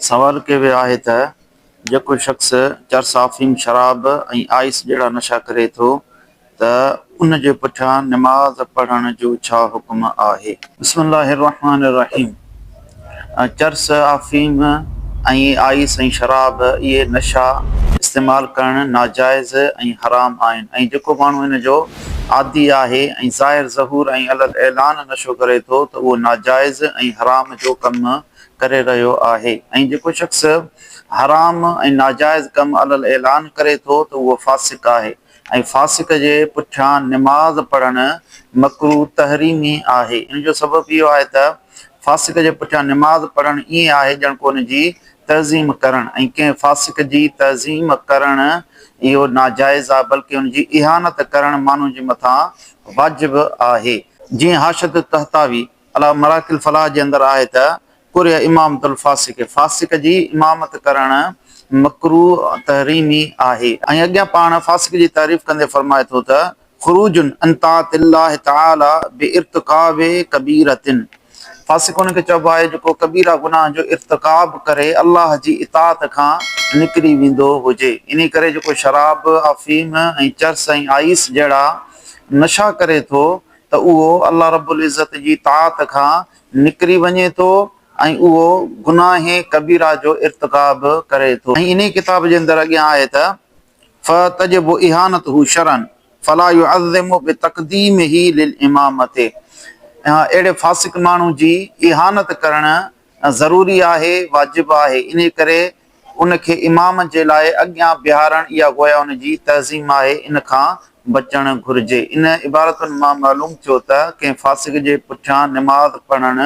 سوال ڪيو ويو آهي ته جيڪو شخص چرس، آفيم، شراب ۽ آئس جهڙا نشا ڪري ٿو ته ان جي پٺيان نماز پڙهڻ جو ڇا حڪم آهي؟ بسم الله الرحمٰن الرحيم چرس، آفيم ۽ آئس ۽ شراب اهي نشا استعمال ڪرڻ ناجائز ۽ حرام آهن ۽ جيڪو ماڻهو ان جو عادي آهي ۽ ظاهر ظهور ۽ علي الاعلان نشو ڪري ٿو ته اهو ناجائز ۽ حرام جو ڪم ڪري رهيو آهي ۽ جيڪو شخص حرام ۽ ناجائز ڪم علي الاعلان ڪري ٿو ته اهو فاسق آهي ۽ فاسق جي پٺيان نماز پڙهڻ مڪروه تحريمي آهي. ان جو سبب اهو آهي ته فاسق جي پٺيان نماز پڙهڻ ائين آهي ڄڻ ڪو ان جي تعظيم ڪرڻ ۽ ڪنهن فاسق جي تعظيم ڪرڻ اهو ناجائز آهي بلڪه ان جي اهانت ڪرڻ ماڻهو جي مٿان واجب آهي. جيئن حاشية الطحطاوي علي مراقي الفلاح جي اندر آهي ته ڪره امامت الفاسق، فاسق جي امامت ڪرڻ مڪروه تحريمي آهي ۽ اڳيان پاڻ فاسق جي تعريف ڪندي فرمائي ٿو ته خروج عن طاعت الله تعالي بارتڪاب ڪبيرة فاسق ان کي چئبو آهي جيڪو ڪبيره گناهه جو ارتڪاب ڪري الله جي اطاعت کان نڪري ويندو هجي انهي ڪري جيڪو شراب، آفيم ۽ چرس ۽ آئيس جهڙا نشا ڪري ٿو ته اهو الله رب العزت جي طاعت کان نڪري وڃي ٿو ۽ اهو گناهه ڪبيره جو ارتڪاب ڪري ٿو ۽ انهي ڪتاب جي اندر اڳيان آهي ته فتجب اهانته شرعا فلا يعظم بتقديمه للامامة اهڙي فاسق ماڻهو جي اهانت ڪرڻ ضروري آهي، واجب آهي، انهي ڪري ان کي امام جي لاء اڳيان بيهارڻ اها گويا ان جي تعظيم آهي، ان کان بچڻ گهرجي. ان عبارتن مان معلوم ٿيو ته ڪنهن فاسق جي پٺيان نماز پڙهڻ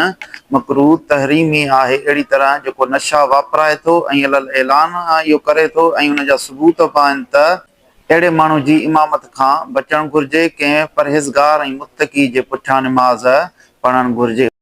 مڪروه تحريمي آهي، اهڙي طرح جيڪو نشا واپرائي ٿو ۽ علي الاعلان اهو ڪري ٿو ۽ ان جا ثبوت به آهن ته اهڙي ماڻهو جي امامت کان بچڻ گهرجي، ڪنهن پرهيزگار ۽ متقي جي پٺيان نماز پڙهڻ گهرجي.